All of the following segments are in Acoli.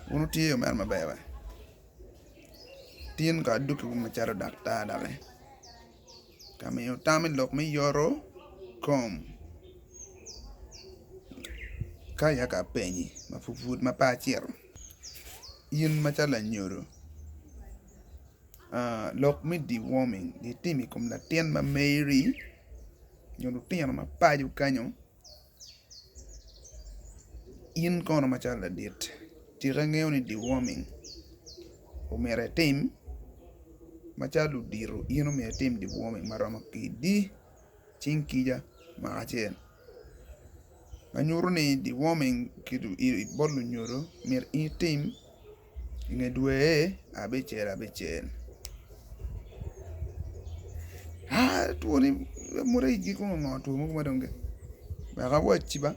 Wun wutye omera maber ba? Tin kong adwogiwu macalo daktar doki ka miyo tam i lok me yoto kom ka aye ka apenyi ma pud ma pe acito in macalo lanyodo lok me deworming itimo i kom latin ma meri nyo lutino ma paco kenyo. In kono macalo ladit tika ingeyo ni deworming omyero itim macalo ludito in omyero itim deworming maromo kidi cing kica mwaka acel ma nyuto ni deworming bot lunyodo myero in itim I nge dwe abicel abicel wek awacci ba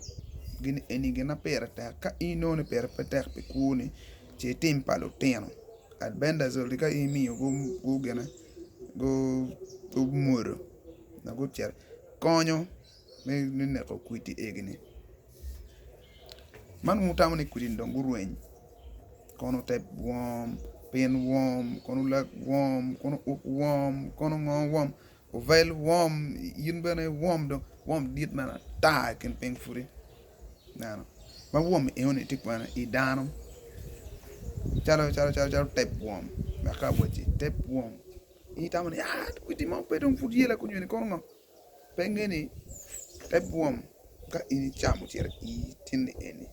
gin eni gin ma pire tek ka in inongo ni pire pe tek pi kwoni ci itim pa lutino albendazole ka in imiyo gugine gumwodo gucito konyo me neko kwidi egini. Man wun wutamo ni kwidi-ni dong gurweny kono tep wom pin wom kono lak wom kono uk wom kono ngo wom ovel wom in bene iwom dong wom dit mere ata i kin piny pudi ineno ma wom enoni tye kwene i dano calo calo tep wom wek ka awacci tep wom in itamo ni aa kwidi mo pe dong pud yela kunyoni kono ngo. Pe inge ni te bwom ka in icamo ocito i ii tinni eni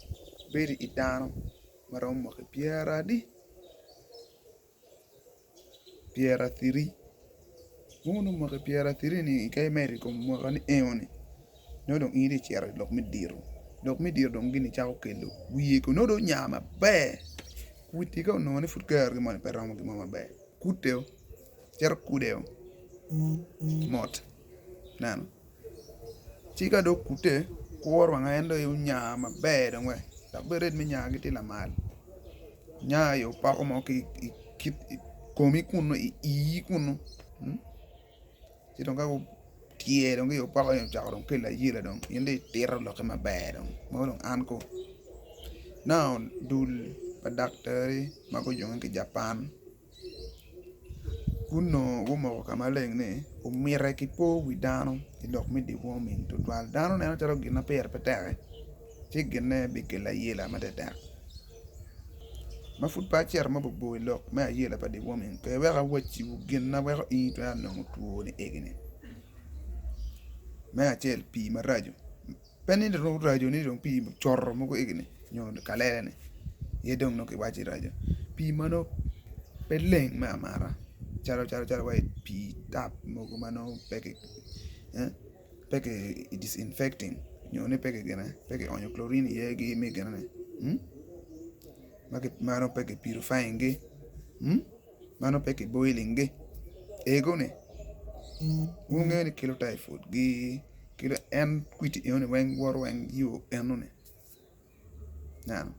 bedo i dano ma romo mwaki pyeradi pyerathiri nongo dong mwaki pyerathiri ni ka imedo i kom mwaka ni enoni nongo dong in itye ka cito i lok me diro lok me diro dong gin-ni cako kelo wiye nongo dong onya maber kwidi ka onongo ni pud kerogi moni pe romo gin mo maber kuteo. Cito kudeo mot ineno ci ka dong okute kuro wang en dong onya maber dong we dok bene ret me nyagi tye lamal nya i opoko mo ki i komi kunu i ii kunu ci dong ka otyer dong ki i opoko ni ocako dong kelo ayela dong in dong itito lokke maber dong mogo dong an ko now dul pa daktari ma gujunge ki Japan. Gunongo gumoko ka maleng ni omite ki po wi dano i lok me deworming tutwal dano neno calo gin ma pire pe tek-ki ci ginne bikelo ayela matetek ma pud pe acito mabor i lok me ayela pa deworming pe wek awacciwu gin ma weko in itwero nongo two-ni egini me acel pii maraco. Pe ni dong raco ni dong pii coto mogo egini nyo kalele-ni aye dong nongo kiwaco ni raco pii ma nongo pe leng me amata calo calo wai pii tap mogo ma nongo pe ki disinfecting nyo ni pe kionyo chlorine iye me ginene ma nongo pe ki purifying gi. Ma nongo pe ki boiling gi ego ni wungeyo ni kelo typhoid gi kelo en kwidi enoni weng woto weng yo enoni ineno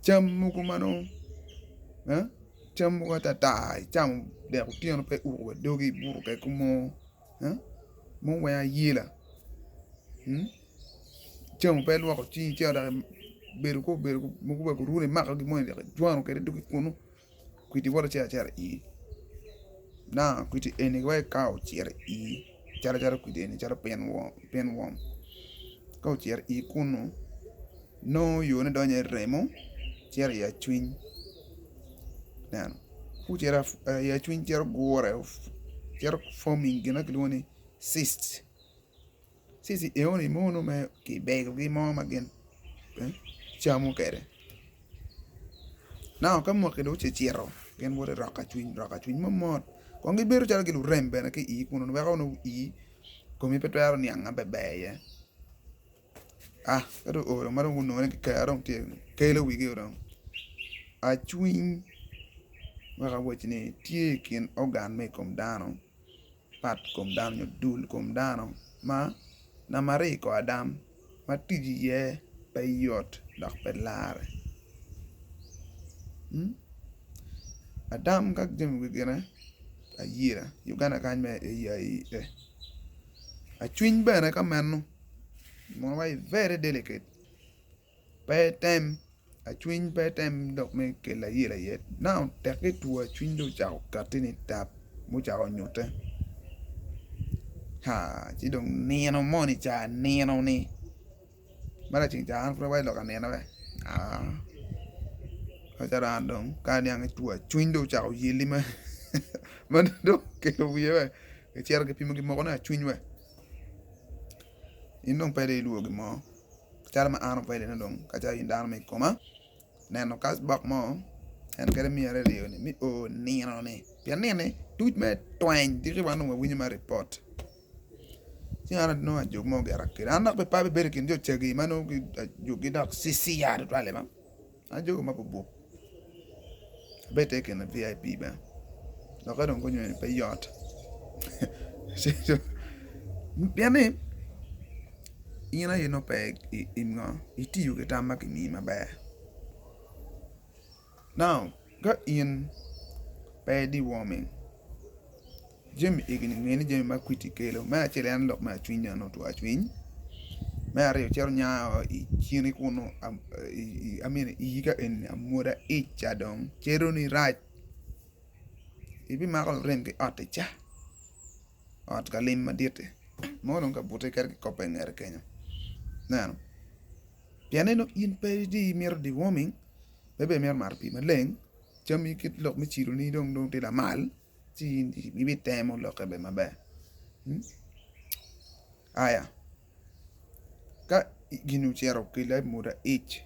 cam mogo ma nongo cam mogo atata icamo dek otyeno pe iuko wa dogi ibuto kwede ki moo mogo weng ayela icamo pe ilwoko cingi ci dok ibedo mogo wa korona imako gin moni dok ijwano kwede dogi kunu. Kwidi woto acel acel i ii now kwidi eni wai ka ocito i ii calo calo kwidi eni calo pin worm ka ocito i ii kunu nongo yone donyo i remo cito i acwiny ineno ka ocito i acwiny cito gure cito forming gin ma kilwongo ni cyst. Cici enoni mono ma kibegogi mo ma gin camo kwede naka ka mwaki dong ocito gin woto ki roko cwiny roko cwiny mamot kong gibedo calo gin lurem bene ki ii kunu weko nongo ii komi pe twero niang maber iye ka dong oo ma dong gunongo ni kero dong tye kelo wigi dong acwiny wek awaci ni tye i kin ogan ma i kom dano. Pat kom dano nyo dul kom dano ma namba aryo i kor adam ma tic iye pe yot dok pe larre adam ka jami gine ayira Uganda kany mere aye acwiny bene ka meno mono waci very delicate pe item. Acwiny pe tem dok me kelo ayela iye. Now tekke two acwiny dong ocako kati ni tap mucako nyute haa ci dong nino moni ca nino ni ma laceng ca an pud awaco lok anino be aa macalo an dong ka aniang ni two acwiny dong ocako yeli ma dong okelo wiye be kicito kipimo kimoko ni acwiny be in dong pe dong ilwor gin mo. Calo ma an obedo ni dong ka calo in dano ma i koma neno kac bok mo en kadi myero eryo ni me o nino ni pien nino-ni tuc me tweny diki wan dong wawinyo ma ripot ci an anongo ajog mo gira kede an dok bene pe abibedo i kin jo cagi ma nongo ajoggi dok ciciya tutwal-li ba ajogo ma bubuk Abed i kin VIP bene lokke dong gunyuto ni pe yot pien ni in aye nongo pe itiyo ki tam ma kimiyi maber now ka in pe i deworming Jami egini nge ni jami ma kwiti kelo me acel en lok me acwiny ni onongo two acwiny, me aryo cito nyango i cini kunu iyi ka eni amwoda ic ca dong cito ni rac ibimako lurem ki otti ca ot ka lim madit-ti mo dong kabute kadi ki kope ingete kenyo ineno pien ni nongo in pe imito deworming pe bene imito mato pii maleng cammi kit lok me cidoni dong tye lamal. Ci in ibitemo lokke bene maber. Aya, ka gin ocito okelo amoda ic,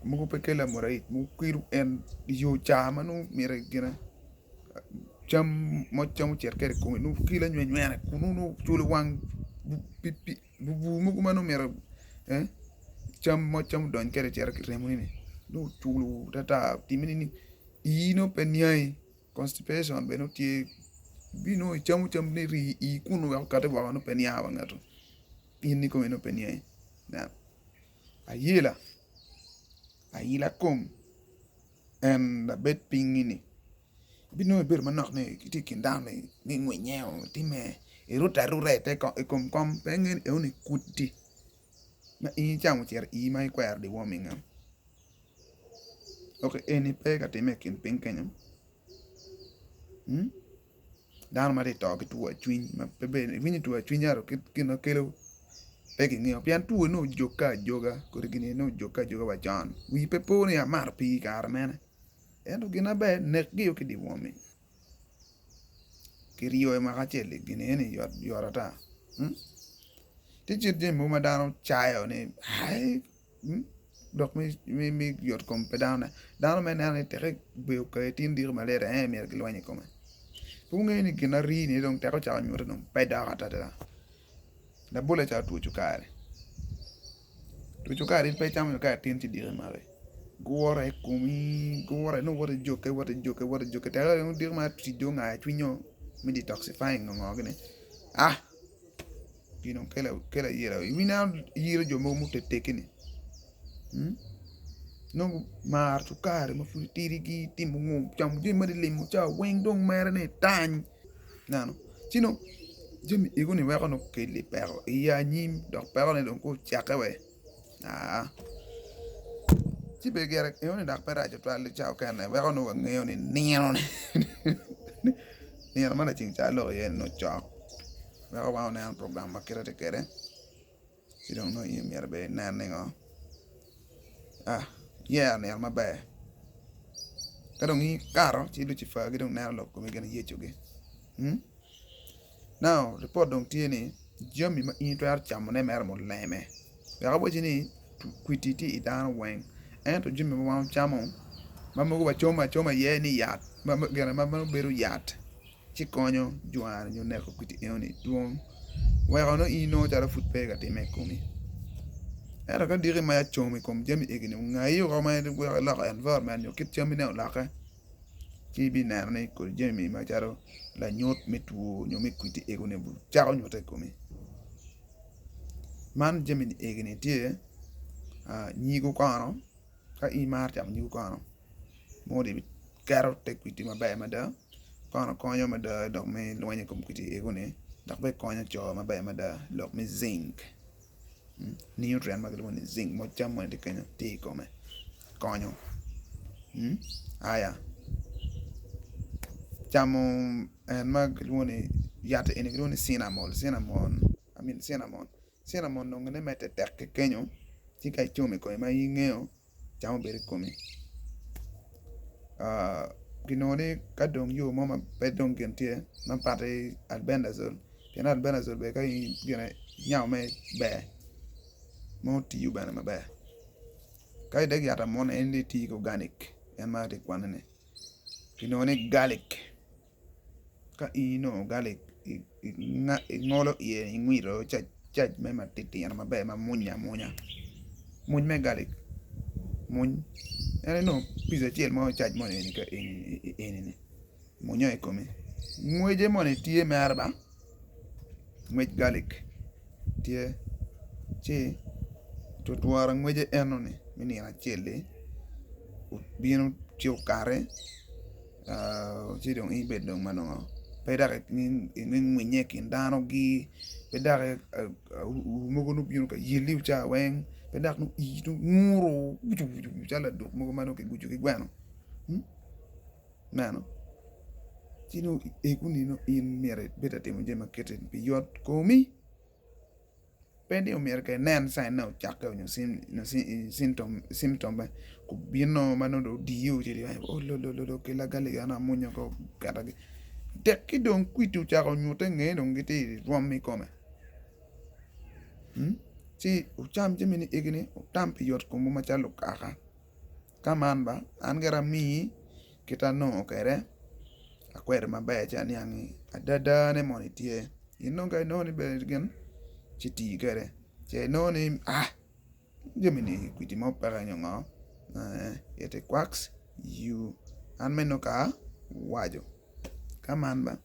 mogo pe kelo amoda ic, mogo kelo en yo ca ma nongo mito gine cam moc cam ocit kwede i kome nongo kelo anywena kunu nongo oculo wang bur mogo ma nongo myero cam moc cam odony kwede ocito ki remoni nongo oculo atata otime ni ii nongo pe niangi constipation bene nongo tye ibinongo icamo cam ni rii ii kunu wek okati woko nongo pe niang wa ngato in kikomi nongo pe niangi ayela ayela kom en labed pinyi ni ibinongo ibedo manok ni itye i kin dano ni ngwinye time irute aruta i kom kom pe ingeyo ni enoni kudi ma in icamo ocito i ii ma ikwero deworming-nge. Ok eni pe ka timme i kin piny kenyo dano ma tye ka to ki two cwiny ma pe ber iwinyo two cwiny ento kit gin ma kelo pe kingeyo pien two nongo ojoge ajoga kodi gin nongo ojoge ajoga wa con wi pe po ni amato pii i kare mene ento gin maber nekgi ki deworming kiryo i mwaka acel-li gin eni yot ata tye kit jami mogo ma dano cayo ni Lok me yot kom pa dano dano mere neno ni teke obedo kwede tin diki malit ee myero gilweny i kome pe wungeyo ni gin arii ni dong teke ocako nyute dong pe dok adada labolle calo two cukari, two cukari in pe icamo cukari tin ci diki maki gure i komi gure nongo woto ijoge woto ijoge woto ijoge teke dong diki ma tic dong ongayo cwinyo me detoxifying ngo gini ah. Gin dong kelo ayela ineno yito jo mogo mutegitegi-ni nongo gumaro cukari ma pud itidigi timo ngo camo jami moni limo cawa weng dong mere ni itany ineno ci nongo jami egoni weko nongo keli peko i anyim dok pekone dong ka ocakke wa aa ci bene gire enoni dok pe rac tutwal i cawa mukene weko nongo wangeyo ni nino-ni nino ma laceng ca aloko iye-ni nongo cok. Weko wan waneno program ma kite tye kwede ci dong nongo in myero bene inen ni ngo iyero nino maber ka dong ikato ci Lucifer gi dong neno lok komi gin yecogi now ripot dong tye ni jami ma in itwero camone mere muleme wek awacci ni kwiti tye i dano weng ento jami ma wan wacamo ma mogo wacomo acoma iye ni yat gine ma bedo yat. ci konyo jwaro nyo neko kwidi enoni dwong weko nongo in inongo calo pud pe ka timme i komi ento ka diki ma acomo i kom jami egini ongayi woko ma weko iloko environment nyo kit cammi ne olokke ci ibineno ni kodi jami macalo lanyut me two nyo me kwidi egoni cako nyute i komi man jami egini tye nyig okono ka in imaro camo nyig okono nongo dong iketo te kwidi maber mada kono konyo mada dok me lweny i kom kwidi egoni dok bene konyo co maber mada lok me zinc. Nutrient ma kilwongo ni zinc moc cam moni tye kenyo tye i kome konyo aya camo en ma kilwongo ni yat eni kilwongo ni cinamol cinnamon cinnamon nongone medde tek ki kenyo ci ka icomo i kome ma in ingeyo camo bedo i komi kinongo ni ka dong yo mo ma pe dong gin tye ma pat ki albendazole pien albendazole bene ka in gine nyamo mere ber nongo tiyo bene maber ka idok yat amuna en dong tiyo ki organic en ma atye ka kwanone kinongo ni garlic. Ka in inongo galik ingolo iye ingwito cac me matitino maber ma mwony amwonya mwony me galik mwony en inongo pic acel mo cac moni eni mwonyo i kome ngwece moni tye mere ba ngwec galik tye ci tutwara ngwece enoni me nino acel-li obino ci okati. Ci dong in ibed dong ma nongo pe dok ingwinye i kin danogi pe dok mogo nongo bino ka yeli ca weng pe dok nongo ii nongo nguru calo laduk mogo ma nongo kiguco ki gweno ineno ci nongo egoni nongo in myero ibed ka timo jami ma kiti pi yot komi. Pe ni omyero kong inen caine ocakke nyo cimtom obino ma nongo dong odiyo ci olololo kela galik eno amunyo ko oketa tekki dong kwidi ocako nyute nge dong gitye i rwom i kome ci wucam jami ni egini wutam pi yot komwu macalo lukaka ka man ba an gira amiyi kit anongo kwede akwede maber ci aniang ni adadane moni tye. In dong ka inongo ni ber gin ci tii kwede ce inongo ni aa jami-ni kwidi mo peke nyo ngo it quacks you an meno ka awaco ka man ba.